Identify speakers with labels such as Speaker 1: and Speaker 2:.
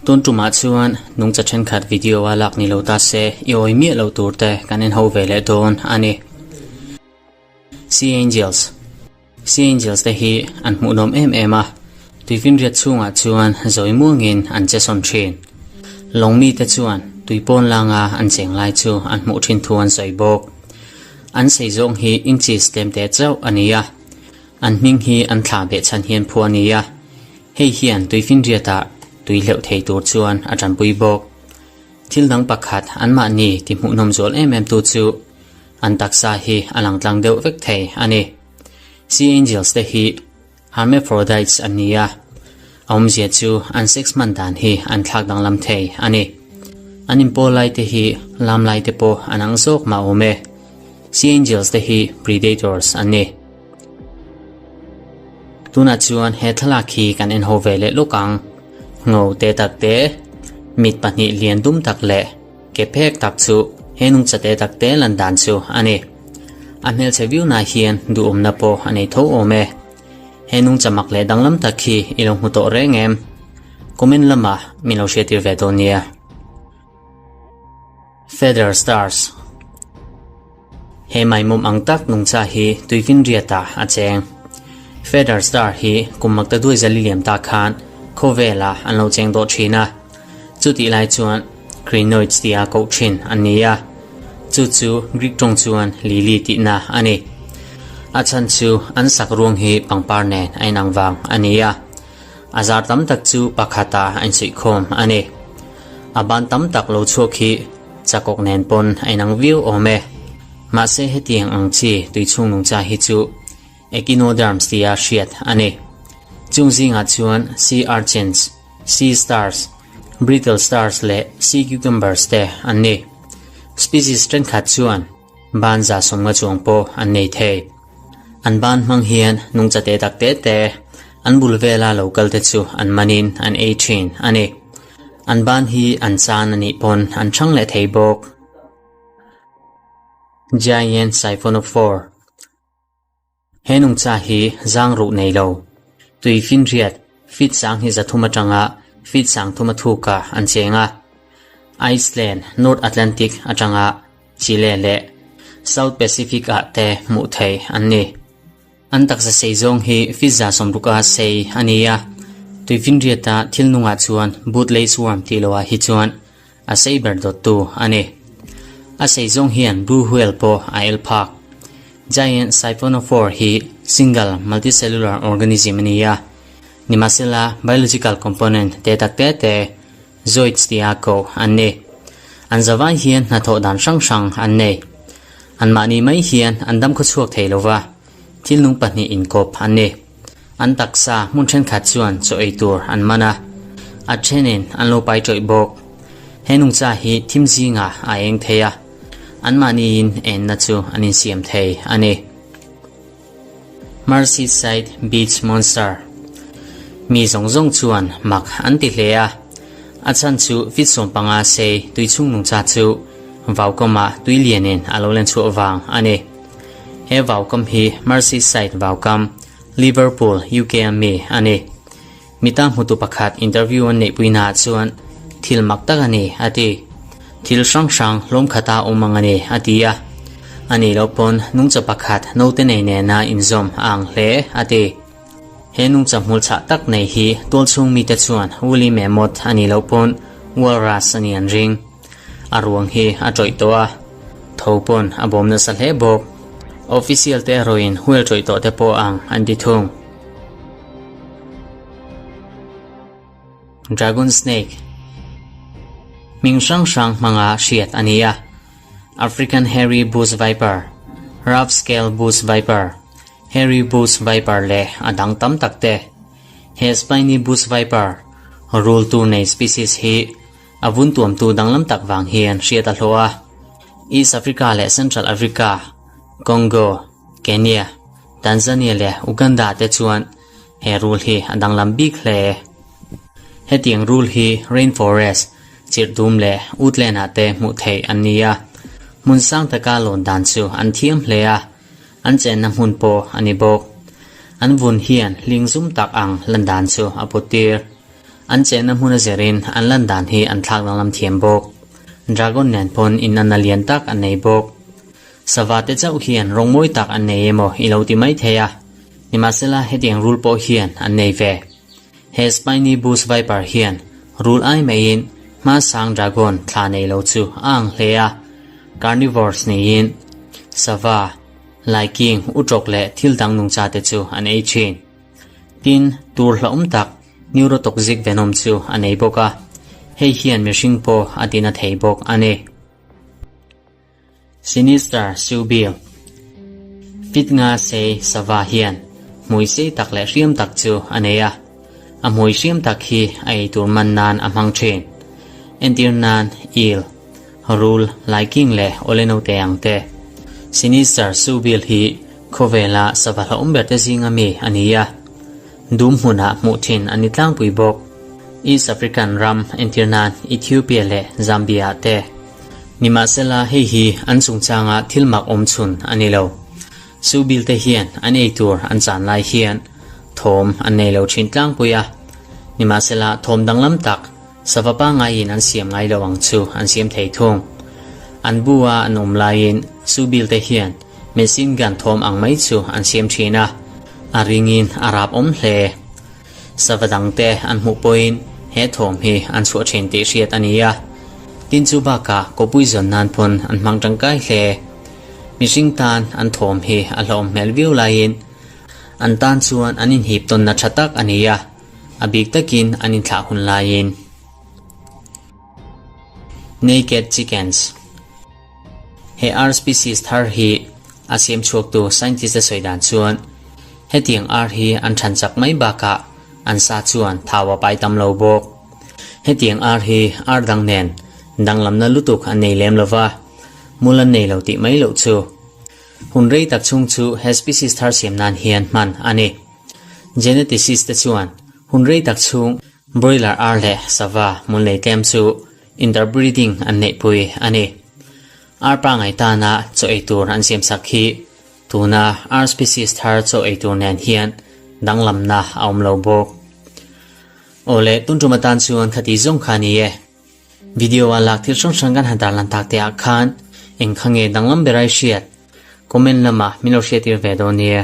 Speaker 1: Tun tumah chuan nungcha thenkhat video a lak ni lo ta se i awi miah lo tur te kan en ho ve leh dawn a ni. Sea Angels Sea Angels te hi an hmuhnawm em em a, tuifinriat chhungah chuan zawi muangin an che sawn thin. Lawng mite chuan tui pawn langa an cheng lai chu an hmuh thin thu an sawi bawk. An sei zawng hi inches tlem te chauh a ni a, an hming hi an thlah beh chhan hian phu a ni a, hei hian tuifinriatah tui hleuh thei tur chuan a tanpui bawk. Thil dang pakhat anmahni ti hmuhnawm zual em em tu chu an taksa hi a lang tlang deuh vek thei a ni. Sea Angels te hi hermaphrodites an ni a, a awmzia chu an sex hman dan hi an thlak danglam thei a ni. An inpawl lai te hi lam lai te pawh an ang zawk mah awm e. Sea Angels te hi predators an ni. Tunah chuan he thlalak hi kan en ho ve leh lawk ang. Ngo te tak te, mit pahnih lian dum tak leh ke phek tak chu he nungcha te tak te lan dan chu a ni. A hmelchhe viau na hian duhawmna pawh a nei tho awm e. He nungcha mak leh danglam tak hi i lo hmu tawh reng em? Comment lamah min lo hriattir ve dawn nia. Feather Stars He maimawm ang tak nungcha hi tuifinriatah a cheng. Feather Star hi kum makta duai zali liam ta khan khawvelah an lo cheng dawh thin a. Chutih lai chuan Crinoids tia koh thin an ni a, chu chu Greek tawng chuan lily tihna a ni. A chhan chu an sak ruang hi pangpar nen a inang vang a ni a. A zar tam tak chu pakhatah a insuihkhawm a ni. A ban tam tak lo chhuak hi chakawk nen pawn a inang viau awm e. Mahse hetiang ang chi tuichhung nungcha hi chu Echinoderms tia hriat a ni. Chung zingah chuan sea urchins, sea stars, brittle stars leh sea cucumbers te an ni. Species thenkhat chuan ban za sawmnga chuang pawh an nei thei. An ban hmang hian nungcha te tak te te an bul vela lo kal te chu an manin an ei thin a ni. An ban hi an chan a nih pawn an chhang leh thei bawk. Giant Siphonophore He nungcha hi zang ruh nei lo. Tui finriat feet sang hi zathum atanga feet sang thuma thuka an cheng a. Iceland, North Atlantic atanga Chile leh South Pacific ah te hmuh theih an ni. An taksa sei zawng hi feet 60 a sei a ni a. Tui finriata thil nungah chuan bootlace worm tih loah hi chuan A sei ber dawttu a ni. A sei zawng hian blue whale pawh a el phak. Giant siphonophore hi single multicellular organism a ni a, nimahsela biological component te tak te te, zoids tia koh an ni. An zavai hian hnathawh dan hrang hrang an nei. Anmahni mai hian an dam khawchhuak thei lova, thil nung pahnih inkawp an ni. An taksa hmun thenkhat chuan chaw ei tur an man a, a thenin an lo pai tawih bawk. He nungcha hi thim zingah a eng thei a, anmahniin enna chu an insiam thei a ni. Merseyside Beach Monster Mi zawng zawng chuan mak an ti hle a, a chhan chu feet 15 sei tuichhung nungcha chu vaukawmah tui lianin a lo len chhuah vang a ni. He vaukam hi Merseyside vaukam, Liverpool, UK a mi a ni. Mita hmutu pakhat interview an neihpuinaah chuan thil mak tak a ni a ti. Thil hrang hrang hlawm khata awm ang a ni a ti a. A nih loh pawn nungcha pakhat naute nei nena inzawm a ang hle a ti. He nungcha hmul chhah tak nei hi tualchhung mite chuan woolly mammoth a nih loh pawn walrus a nih an ring. A ruang hi a tawih tawh a, tho pawn a bawm nasa hle bawk. Official te erawhin whale tawih tawh te pawh ang an ti thung. Dragon Snake Hming hrang hrang hmanga hriat a ni a, African Hairy Bush Viper, Rough Scale Bush Viper, Hairy Bush Viper leh a dang tam tak te. He Spiny Bush Viper, rul tur nei species hi A vun tuamtu danglam tak vang hian hriat a hlawh a. East Africa leh Central Africa, Congo, Kenya, Tanzania leh Uganda te chuan he rul hi a danglam bik hle. Hetiang rul hi rainforest, chirhdum leh woodland ah te hmuh theih an ni a. Hmun sang taka lawn dan chu an thiam hle a, an chenna hmun pawh a ni bawk. An vun hian hling zum tak ang lan dan chu a put tir. An chenna hmun a zirin an lan dan hi an thlak danglam thiam bawk. Dragon nen pawn inanna lian tak an nei bawk. Sava te chauh hian rawng mawi tak an nei emaw i lo ti mai thei a, nimahsela hetiang rul pawh hian an nei ve. He Spiny Bush Viper hian rul ai maiin hmasang dragon thla nei lo chu a ang hle a, carnivores niin sava, laiking, utrawk leh thil dang nungcha te chu an ei thin. Tin, tur hlauhawm tak neurotoxic venom chu a nei bawk a, hei hian mihring pawh a tina thei bawk a ni. Sinister Siubil Fit nga sei sava hian hmui sei tak leh hriam tak chu a nei a, a hmui hriam tak hi a eitur man nan a hmang thin. Entir nan eel, rul, laiking leh awle note ang te. Sinister Siubil hi khawvela sava hlauhawm ber te zinga mi a ni a, dum hmunah hmuh thin a ni tlangpui bawk. East African ram entir nan Ethiopia leh Zambia ah te. Nimahsela hei hi an chungchanga thil mak awm chhun a ni lo. Su bil te hian an ei tur an chan lai hian thawm an nei lo thin tlangpui a. Nimahsela thawm danglam tak sava pangaiin an siam ngai lo ang chu an siam thei thung. An bu a an awm laiin su bil te hian machine gun thawm ang mai chu an siam thin a, a ringin a rap awm hle. Sava dangte an hmuh pawhin he thawm hi an chhuah thin tih hriat a ni a, tin chu bakah kawpui zawn nan pawn an hmang tangkai hle. Mihring tan an thawm hi a hlawm hmel viau laiin an tan chuan an inhip tawnna tha tak a ni a, a bik takin an inthlah hun laiin. Naked Chickens. He ar species thar hi a siam chhuaktu scientist te sawi dan chuan hetiang ar hi an than chak mai bakah an sa chuan thau a pai tam lo bawk. Hetiang ar hi ar dang nen danglamna lutuk an nei lem lova, mul an nei lo tih mai loh chu. Hun rei tak chhung chu he species thar siam nan hian hman a ni. Geneticist te chuan hun rei tak chhung broiler ar leh sava mul nei tlem chu Interbreeding an neihpui a ni. Ar pangai tana chaw ei tur an siamsak hi tuna ar species thar chaw ei tur nen hian danglamna a awm lo bawk. Aw le, tun tum atan chuan khati zawng kha a ni e. Video a lak thil hrang hrang kan han tarlan tak te ah khan eng kha nge danglam ber ai hriat? Comment lamah min lo hriattir ve dawn nia.